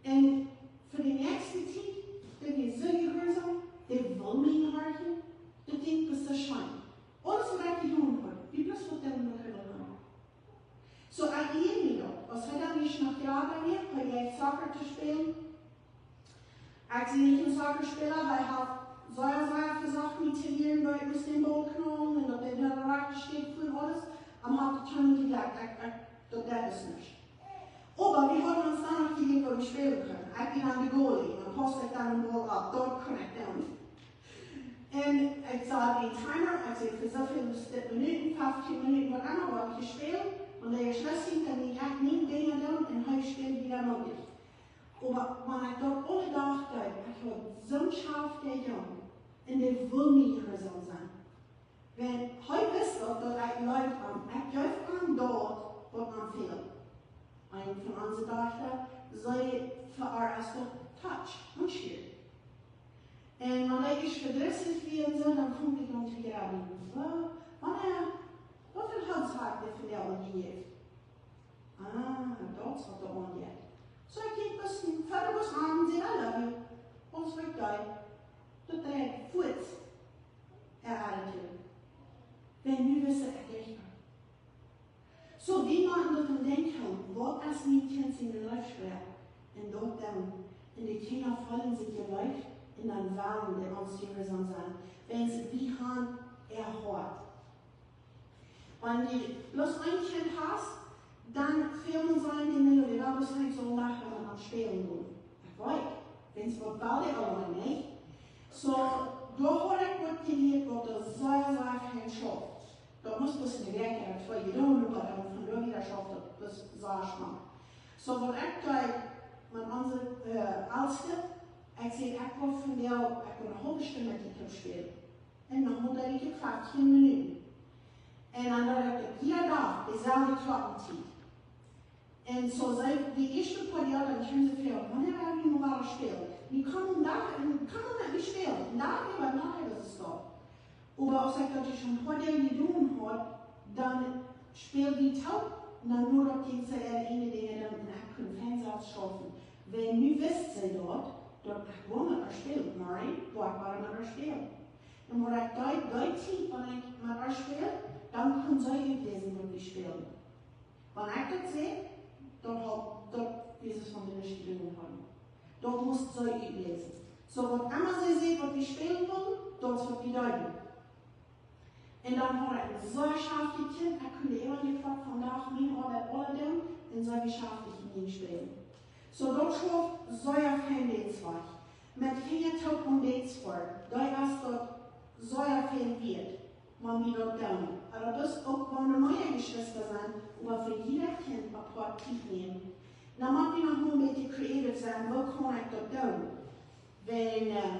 Un fa de näakjste Tiet, dee wia soo jehuarsom, dee wull mie horchen, daut jinkj bloos soo scheen. Aules, waut ekj jedonen haud, wia bloos waut doonen, waut hee wull haben. Soo, ekj lieed mie daut. Aus hee dan ieescht noch jrata wia, hee jleich Soccer to spälen. Ekj sie nich een Soccerspäla, hee haud sea, sea vesocht mie to lieren, woo ekj must dän Baul knaulen un daut dee no de rajchte Städ fuat un aules. Oba haud ekj nich jejleeft, ekj, ekj, daut deed nuscht. Oba wie hauden ons dan noch jejäft, woo wie spälen kunnen. Ekj wia dan de Goalie, dan paust ekj dan dän Baul opp, daut kunn ekj doonen. Un ekj sad een Timer, ekj säd, fa soo väl Minuten, feftieen Minuten, waut emma, woa wie spälen. Wan dee jeschloten haud, dan jinkj ekj miene Dinja doonen un hee späld wada met mie. Oba wan ekj daut aule Doag deed, ekj haud soon schaftja Jung, un dee wull mie jehuarsom sennen. Wiels hee wist daut, daut ekj leewd am, ekj jeef am daut, waut am fäld. Eene von onse Dochta, see, fa äa es daut touch, aunscheren. Un wan ekj ieescht vedrisslich wia un soo, dan funk ekj aun to jrebblen. Woo, wanea, waut fa Haunt haud ekj die fa die aul jejäft? Ah, daut es waut doa aunjeit. Soo, ekj jinkj bloos, foadich wia, un säd, I love you. Aules waut ekj deed, daut dreid fuaz Leefspraak. Un daut dan, un de Kjinja feelen sikj jeleeft, un dan wellen dee ons jehuarsom sennen. Wiels wie haben äa Hoat. Wan du bloos een Kjint hast, dan fält mie soo een Ding, daut du bloos een soo Dach met am spälen west. Ekj weet, wiels waut well dee aula nich. Soo, doa haud ekj waut jelieet, waut doa sea, sea fein schauft. Daut mott bloos ne Wäakj ooda twee jedonen, oba dan von doa wieda schauft daut bloos sea schmock. Soo, waut ekj deed met onse, äh, Ooltste, ekj säd, ekj wull vondoag, ekj wull ne haulwe Stund met die toop spälen. Un dan mott ekj feftieen Minuten. Un dan deed ekj daut jieda Dach, deeselwje Klocktiet. Un soo see, de ieeschte poa Joa, dan kjeem see väl, wanea woa wie nu wada spälen? Nu komm een Dach, un komm met mie spälen. Un dan äwa Nacht es daut. Oba aus ekj daut nu een poa Joa jedonen haud, dan späld wie toop, un dan wort daut jinkj see äare ieejne Dinja doonen, un ekj kunn fein selfst schaufen. Wiels nu wist see daut, daut ekj wull met äa spälen, Mari, wull ekj wada met äa spälen. Un waut ekj deed, dee Tiet, wan ekj met äa späld, dan kunn see utläsen, waut wie spälden. Wan ekj daut säd, dan haud, daut wia see von de Nichtiedungen haben. Daut must see utläsen. Soo, waut emma see säd, waut wie spälen wullen, daut es, waut wie deeden. Un dan haud ekj een sea schaftich Kjint, ekj kunn äwa de Klock vondoag mien Oabeit aula doonen, un see wia schaftich en mien Spälen. Soo, daut schauft sea fein dän Wajch. Met Kjinja toop aun Dates foaren, doa es daut sea fein wieet, wan wie daut doonen. Oba daut es uk, wan doa mea Jeschwista sent, oba fa jieda Kjint apoat Tiet nämen. Dan mott wie noch mol een bät creative sennen, woo kaun ekj daut doonen? Wiels, äh,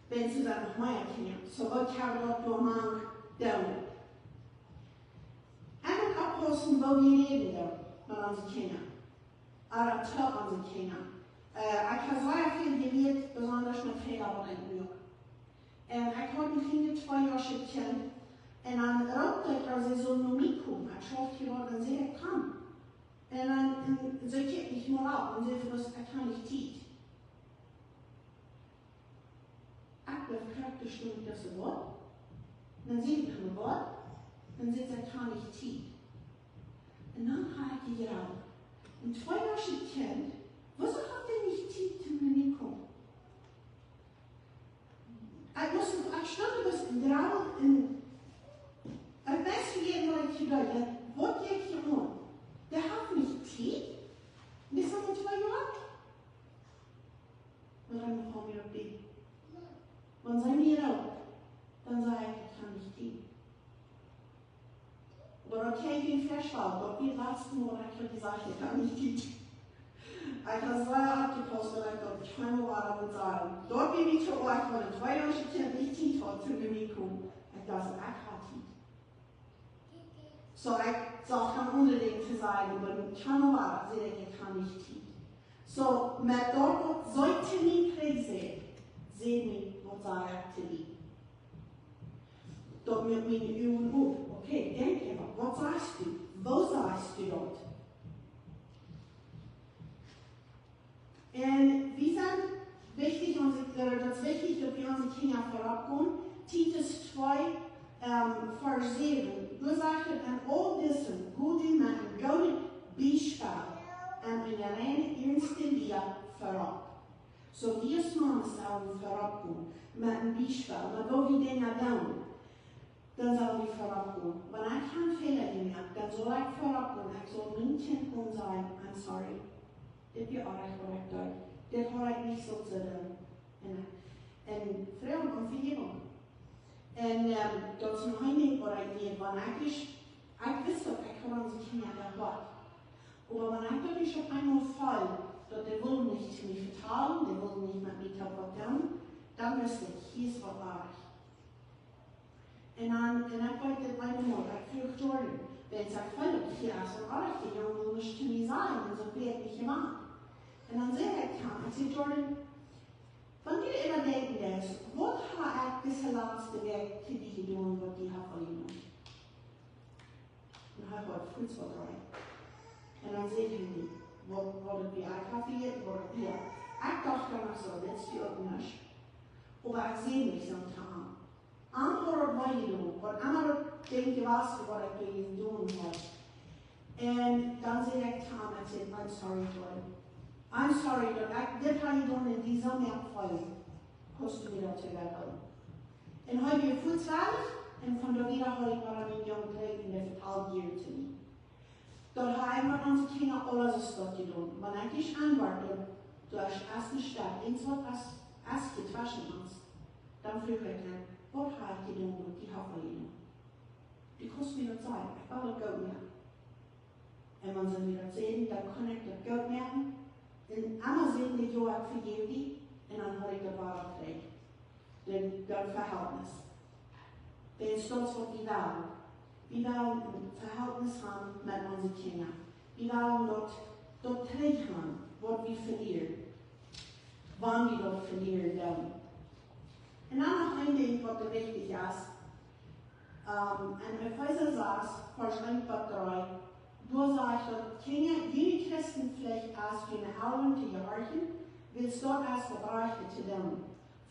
wiels doa sent noch mea Kjinja. Soo, waut kjenn wie doa mank doonen? Un uk oppaussen, woo wie räden doonen met onse Kjinja. Ooda to onse Kjinja. Äh, ekj hab sea väl jelieet, besonda met Fäla, waut ekj nu. Un ekj haud een kjlienet tweejoaschet Kjint. Un dan roopt ekj, aus see sull no mie komen. Ekj schauft hia waut, dan säd ekj, komm. Un dan, un see kjikjt mie mol aun un säd, waut, ekj hab nich Tiet. Ekj bleef krakjt doa stonen, ekj docht soo, waut? Dan säd ekj, waut? Dan säd see, ekj hab nich Tiet. Un dan hab ekj jedocht, een tweejoaschet Kjint, wuarom haft dee nich Tiet toom no mie komen? Ekj must, ekj stunt doa bloos en Grabbel un ekj wist nich, waut ekj jedocht haud. Waut deed ekj hia aun? Dee haft nich Tiet? Dee es aul twee Joa. Oba dan kom ekj opp dee. Wan see mie roopt, dan saj ekj, ekj hab nich Tiet. Oba daut kaun ekj junt vestonen, daut wia daut latste Mol, daut ekj haud jesajcht, ekj hab nich Tiet. Ekj hab sea oppjepausst, daut ekj daut kjeenmol wada wudd sajen. Daut wia nich soo oajch, wan een tweejoaschet Kjint nich Tiet haud, toom no mie komen. Ekj docht, ekj hab Tiet. Soo, ekj sull dan aundre Dinja sajen, oba kjeenmol wada säd ekj, ekj hab nich Tiet. Soo, met daut, waut see to mie trigj säd, säd mie, waut saj ekj to die? Daut moakt miene Uagen op. Okay, denkj emma, waut sajchst du? Woo sajchst du daut? Un wie sent wichtich, onse, äh, daut es wichtich, daut wie onse Kjinja verop gonen. Titus twee, ähm, Varsch säwen, doa sajcht et, en aul disen, go du met een goodet Biespel un eene reine, iernste Lia verop. Soo, wie aus Mames sellen verop gonen met een Biespel, met woo wie Dinja doonen. Dan sell wie verop gonen. Wan ekj hab Fäla jemoakt, dan saul ekj verop gonen. Ekj saul mien Kjint gonen sajen, I'm sorry. Dit wia oajch, waut ekj deed. Dit haud ekj nich sult doonen. Un, un froagen om Vejäwunk. Un, ähm, daut es noch een Dinkj, waut ekj deed, wan ekj, ekj wist daut, ekj haud onse Kjinja jehaut. Oba wan ekj daut ieescht opp eemol feeld, daut dee wullen nich to mie vetalen, dee wullen nich met mie waut doonen, dan wist ekj, hia es waut oajch. Un dan, un ekj weet daut eemol, ekj fruach Jordan, wiels ekj feeld, hia es waut oajch, dee Jung well nuscht to mie sajen, un soo wia ekj nich jewant. Un dan säd ekj to am, ekj säd, Jordan, wan du doaräwa denkjen deist, waut hab ekj dise latste Wäakj to die jedonen, waut die haft aunjenomen? Un hee haud fuaz waut reed. Un dan säd hee mie, waut, waut et wia, ekj haud vejäten, waut et wia. Ekj docht dan noch soo, dit es je uk nuscht. Oba ekj säd nich soo to am. Am haud daut wee jedonen, waut emma daut Dinkj wia, waut ekj doa jedonen haud. Un dan säd ekj to am, ekj säd: "I'm sorry, Jordan. I'm sorry daut ekj dit ha jedonen un die soo mea feel. Kaust du mie daut tohoolen?" Un hee wia fuaz wajch, un von doa wieda haud ekj mol aun dän Jung jekjikjt un dee vetald hia to mie. Daut ha wie met onse Kjinja aula soo jedonen. Wan ekj nich auntwuad, dan doa es, es ne Städ, irjentwaut es, es hia tweschen ons. Dan fruach ekj am: "Waut ha ekj jedonen, waut die ha jedonen? Du kaust mie daut sajen, ekj well daut goot moaken." Un wan see mie daut säden, dan kunn ekj daut goot moaken. Un emma säden dee: "Jo, ekj vejeff die." Un dan haud ekj daut wada trigj. Daut, daut Vehältnis. Wiels daut es waut wie wellen. Wie wellen een Vehältnis haben met onse Kjinja. Wie wellen daut, daut trigj haben, waut wie velieren, wan wie daut velieren doonen. Un dan noch een Dinkj, waut doa wichtich es. Ähm, en Efeesa sas, Varsch eent bat dree, doa sajcht daut: "Kjinja, june Christenpflicht es, june Elren to jehorchen, wiels daut es daut Rajchte to doonen.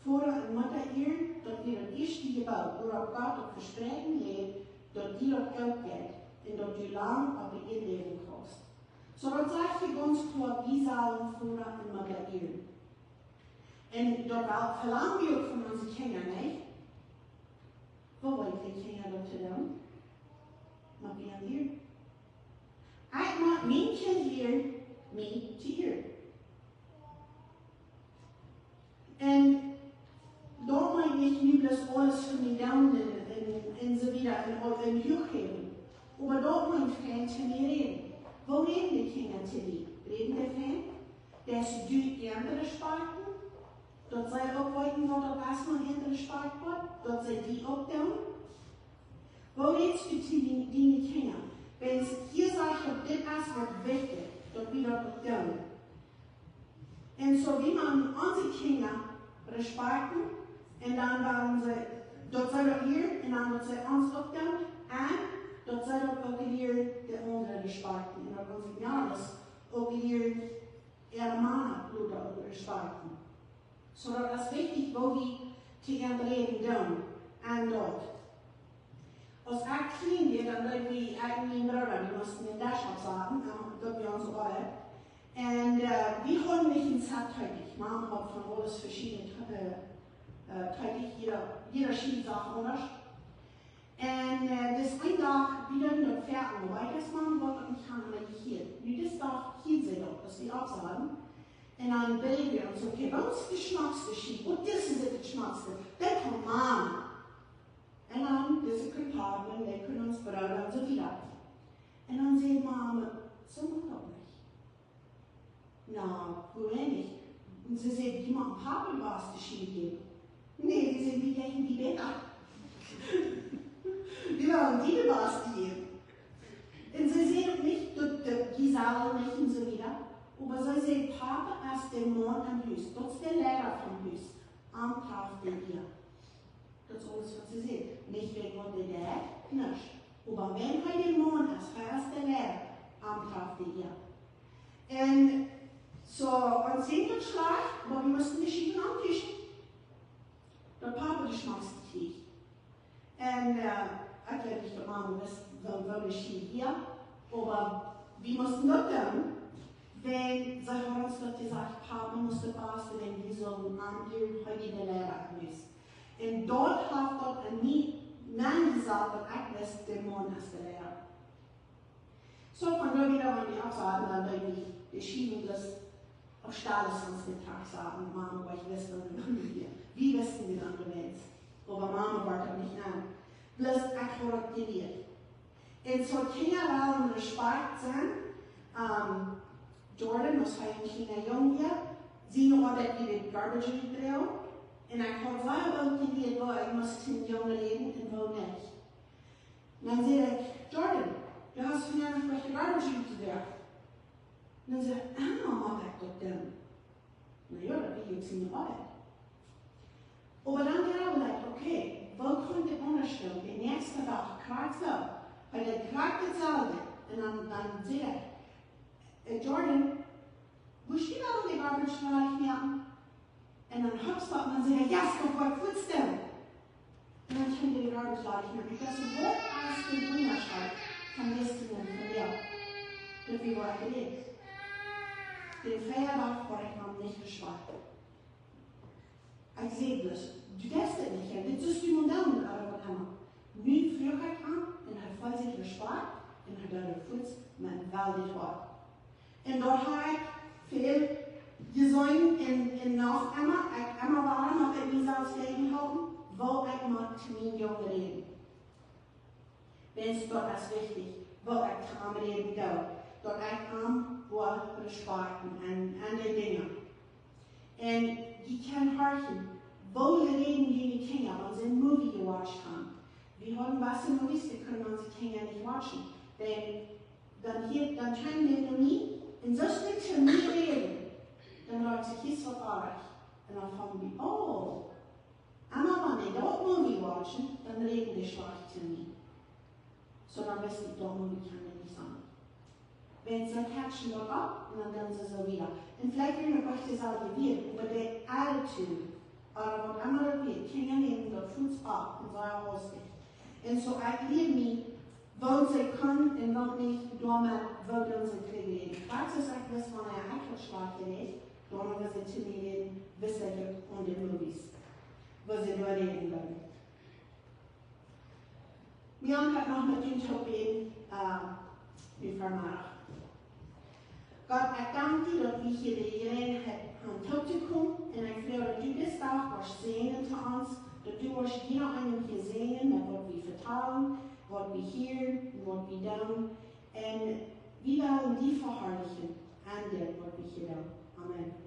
Voda un Mutta ieren, daut wia daut ieeschte Jeboot, wuaropp Gott daut Vespräakjen läd, daut die daut goot jeit un daut du lang opp de Ieed läwen kaust." Soo, daut sajcht hia gaunz kloa, wie sellen Voda un Mutta ieren. Un daut well, velang wie uk von onse Kjinja, nich? Woo woat de Kjinja daut to doonen? Met wie aun hia. Ekj mott mien Kjint lieren, mie to ieren. Un daut meen ekj nich, nu bloos aules fa mie doonen un, un, un soo wieda un, un huach häwen. Oba daut meen fein to mie räden. Woo räden de Kjinja to die? Räden dee fein? Deist du an respakjten? Daut see uk weeten, waut daut es, wan an respakjt woat? Daut see die uk doonen? Woo rätst du to die, diene Kjinja? Wiels hia sajcht daut, dit es waut wichtich, daut wie daut uk doonen. Un soo, wie motten onse Kjinja respakjten, un dan wellen see, daut see daut lieren, un dan daut see ons uk doonen, un daut see daut uk lieren, de aundre respakjten, un daut onse Kjinja uk lieren, äare Mana lota uk respakjten. Soo, daut es wichtich, woo wie to an räden doonen, un daut. Aus ekj kjlien wia, dan deed wie, ekj un mien Brooda, wie musten dän Desch oppsaten, ähm, daut wia onse Oabeit. Un, äh, wie hauden nich een Sett Teelich. Mama haud von aules veschiedne, äh, äh, Teelich, jieda, jieda schied Sach aundasch. Un, äh, dis een Dach, wie deeden daut foaken, oba ekj es Mama, waut daut nich han, oba ekj hia. Nu dis Dach hia see daut, aus wie oppsaten. Un dan deed wie ons: "Okay, waut es de schmockste Schied? Waut es de schmockste? Daut kaun Mama." Un dan dise Compartment, dee kunn ons Brooda un soo wieda. Un dan säd Mama: "Soo mott daut nich." "Na, wuarom nich?" Un see säd: "Dee mott Papa de baste Schied jäwen." "Nä," säd ekj, "dee jeit die bäta. Dee well die de baste jäwen." Un see säd uk nich daut, daut dee saul nich un soo wieda. Oba see säd: "Papa es de Maun aum Hus, daut es de Liera vom Hus. Am draft dee Ea." Daut es aules waut see säd. Nich wäajen waut dee deit, nuscht. Oba wan hee de Maun es, hee es de Liera, am draft dee Ea. Un soo, ons jinkj daut schlajcht, oba wie musten de Schieden auntauschen, daut Papa de schmockste kjrieech. Un, äh, ekj weet nich, daut Mama wist, woo, woo de Schied wia, oba wie musten daut doonen, wiels see haud ons daut jesajcht: "Papa mott de baste, wan wie sullen am ieren, hee wia de Liera aum Hus." Un daut haft daut en mie nenjesat, daut ekj wist, de Maun es de Liera. Soo, von doa wieda, wan wie oppsaten, dan deed wie de Schieden bloos opp Staules ons de Truck saten, Mama, oba ekj wist daut nich. Wie wisten, wie dan de Welt. Oba Mama wort daut nich aun. Bloos ekj haud daut jelieet. Un soo, Kjinja wellen Respakjt sennen. Ähm, Jordan, aus hee een kjliena Jung wia, siene Oabeit wia de garbage rutdroagen. Un ekj haud sea goot jelieet, woo ekj must to een Jung räden un woo nich. Dan säd ekj: "Jordan, du hast vondoag noch de garbage rutjedroagen." Dan säd hee: "Emma mott ekj daut doonen." Na jo, daut wia uk siene Oabeit. Oba dan jleewd ekj: "Okay, woo kaun ekj daut aundasch doonen?" De näakjste Dach krakjt soo, hee deed krakjt daut selwje. Un dan, dan säd ekj: "Äh, Jordan, woascht du dan de garbage wajchmoaken?" Un dan hopst daut, un dan säd hee: "Yes, daut woa ekj fuaz doonen." Un dan kjeem de garbage wajchmoaken. Daut es waut, aus de Wundasch von jistren un von vondoag. Daut wia waut ekj deed. Dän Friedach haud ekj am nich jeschwat. Ekj säd bloos: "Du deist daut nich, jo, dit es du mol doonen, ooda waut emma." Nu fruach ekj am un hee feeld sikj jeschwat un hee deed daut fuaz met een weldicht Hoat. Un doa hab ekj väl jeseenen un, un noch emma, ekj emma wada mott ekj mie selfst jäajen hoolen, woo ekj mott to mienen Jung räden. Wiels daut es wichtich, woo ekj to am räden doo, daut ekj am woa respakjten un, un dee Dinja. Un jie kjennen horchen, woo räden june Kjinja, wan see een movie jewatcht haben. Wie hauden waut movies, dee kunnen onse Kjinja nich watchen. Dan, dan hia, dan turnen dee no mie, un soo aus dee to mie räden, dan rot sikj hia waut oajch. Un dan fungen wie, oh, emma wan dee daut movie watchen, dan räden dee schlajcht to mie. Soo dan wist ekj, daut movie kaun nich sennen. Wiels see catchen daut opp un dan doonen see soo wieda. Un veleicht wia daut nich deeselwje Wieed, oba de attitude, ooda waut emma daut wia, Kjinja nämen daut fuaz opp un soo haustich. Un soo ekj lieed mie, waut see kunnen un waut nich, doamet waut doonen see trigj räden. Daut es ejentlich, wan ekj daut schlajcht räd, dan wia see to mie räden, wist ekj uk aun de movies, woo see doa räden wudden. Wie haben noch met junt toop bäden, äh, wie vermacht. Gott, ekj dank die, daut wie hia de Jeläajenheit haben toop to komen. Un ekj froag, daut du disen Dach woascht säajnen to ons, daut du woascht jieda eenen hia säajnen met waut wie vetalen, waut wie hieren un waut wie doonen. Un wie wellen die veharlichen aun dit, waut wie hia doonen. Amen.